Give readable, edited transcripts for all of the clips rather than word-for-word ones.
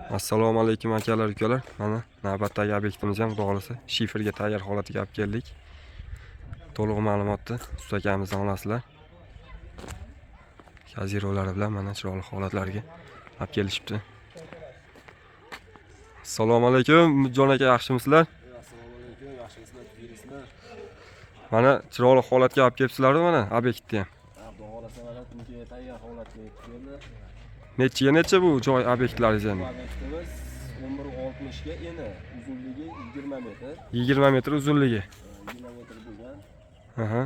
Assalomu alaykum, akalar, ukalar. Mana navbatdagi obyektimiz ham, xudo xohlasa, shiferga tayyor holatiga olib keldik. To'liq ma'lumotni usta akamizdan olasizlar. Kazirolari bilan mana chiroyli holatlarga olib kelishibdi. Assalomu alaykum, Umidjon aka, yaxshimisizlar? Assalomu alaykum, yaxshimisizlar, tuzukmisizlar? Mana chiroyli holatga olib kelibsizlar mana obyektni ham. Xudo xohlasa, mana tunukaga tayyor holatga yetib keldi. Nechiga necha bu joy, obyektlaringiz Bu endi? obyektimiz 11.60 ga eni, uzunligi 20 metr. 20 metr uzunligi. 20 metr bo'lgan. Aha.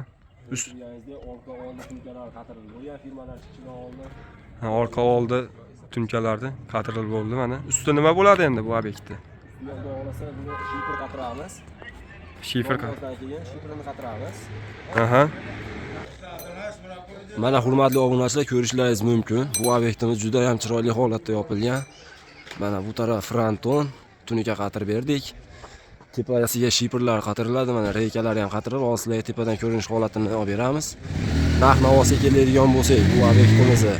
Turganingizdek, orqa oldi tunukalar qatirildi bo'lgan, firmalar chiqishidan oldin. Ha, orqa oldi tunkalarni qatirilib bo'ldi mana. Usti nima bo'ladi endi bu obyektni? Ustiga, xudo xohlasa, buni shifer qatiramiz. Shifer. Yomg'irdan keyin shiferini qatiramiz. Aha. Mana, hurmatli obunachilar, ko'rishlaringiz mumkin. Bu obyektimiz juda ham chiroyli holatda yopilgan. Mana bu taraf fronton, tunuka qatirib berdik. Tepasiga shiferlar qatiriladi, mana reykalari ham qatirilib, hozir sizlarga tepadan ko'rinish holatini olib beramiz. Narx navosiga keladigan bo'lsak, bu obyektimizni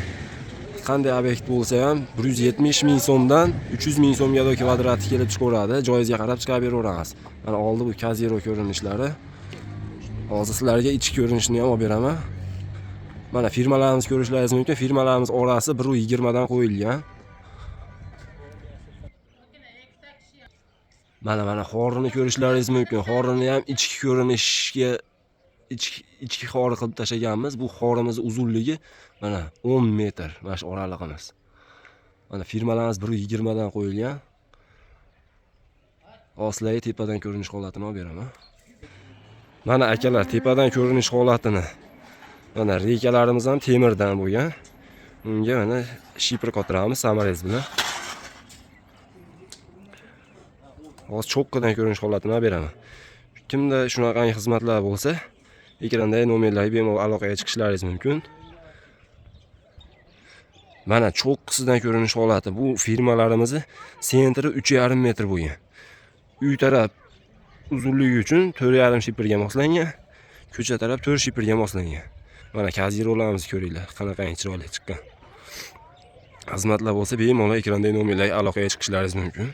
qanday obyekt bo'lsa ham 170 ming so'mdan 300 ming so'mga kvadrati kelib chiqaveradi. Joyingizga qarab chiqarib beraveramiz. Mana oldi bu kaziro ko'rinishlari. Hozir sizlarga ichki ko'rinishini ham olib beraman. Mana firmalarimiz, ko'rishlaringiz mumkin. Firmalarimiz orasi 1.20 dan qo'yilgan. Mana xorini ko'rishlaringiz mumkin. Xorini ham ichki ko'rinishga ichki xori qilib tashlaganmiz. Bu xorimiz uzunligi mana 10 metr, mana shu oralig'imiz. Mana firmalarimiz 1.20 dan qo'yilgan. Hozir sizlarga tepadan ko'rinish holatini olib beraman. Mana akalar, tepadan ko'rinish holatini. Mana reykalarimiz ham temirdan bo'lgan. Unga mana shifer qotiramiz саморез bilan. Hozir cho'qqidan ko'rinish holatini olib beraman. Kimda shunaqangi xizmatlar bo'lsa, ekrandagi nomerlarga bemalol aloqaga chiqishlaringiz mumkin. Mana cho'qqisidan ko'rinish holati. Bu firmalarimizni sentri 3,5 metr bo'lgan. Uy taraf uzunligi uchun 4,5 shiferga moslangan. Ko'cha taraf 4 shiferga moslangan. Mana kazirolarimizni ko'ringlar, qanaqangi chiroyli chiqqan. Xizmatlar bo'lsa, bemalol ekrandagi nomerlarga aloqaga chiqishlaringiz mumkin.